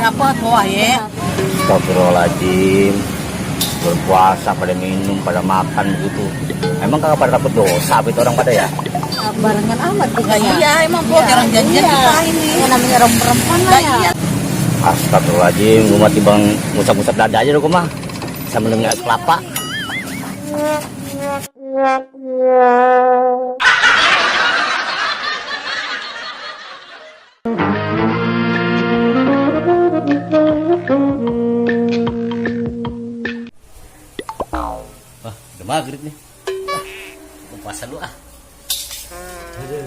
dapat wah ya. Astagfirullahaladzim. Berpuasa pada minum, pada makan begitu. Emang kagak pada dapat dosa itu orang pada ya? Barengan amat kita ya. Iya emang gua jarang janjian kita ini. Yang namanya orang perempuan lah ya. Astagfirullahaladzim, gue mah timbang ngusap-ngusap dada aja gue mah. Sambil dengar es kelapa. Wah, udah maghrib nih. Mau puasa dulu ah. Aduh.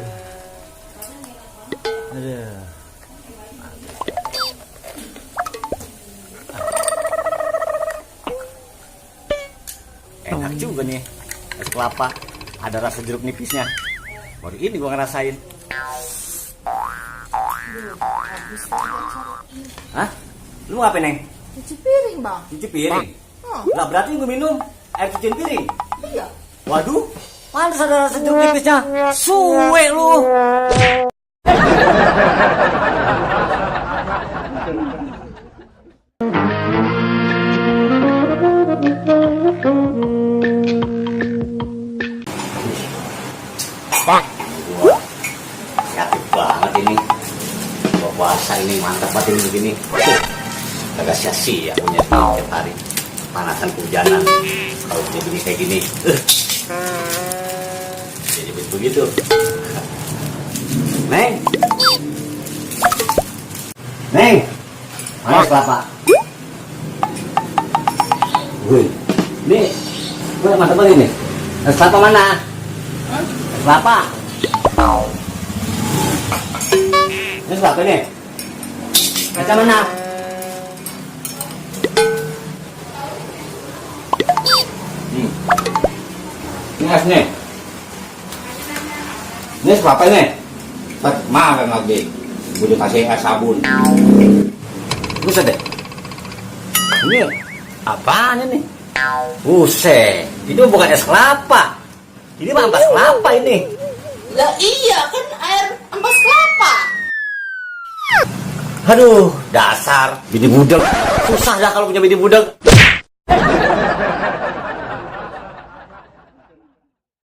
Enak juga nih es kelapa, ada rasa jeruk nipisnya. Baru ini gua ngerasain. Hah? Lu ngapain, Neng? Cuci piring, Bang. Cuci piring? Lah berarti gua minum air cucian piring? Iya. Waduh, pantas ada rasa jeruk nipisnya. Suwe lu. Bang, sakit banget ini. Puasa ini mantap banget ini begini. Agak sia-sia punya tiap hari. Panasan kehujanan. Kalau begini kayak gini, jadi begitu. Neng, Neng, mana es kelapa? Wih, ini, mantap banget ini. Es kelapa mana? Kelapa. Ini kelapa nih. Kaca mana? Ini es nih. Ini kelapa nih. Makan lagi. Gue dikasih es sabun. Buset deh. Ini apaan ini? Buset. Itu bukan es kelapa. Ini mah ampas kelapa ini. Lah iya kan air ampas kelapa. Aduh, dasar bini budak. Susah dah kalau punya bini budak.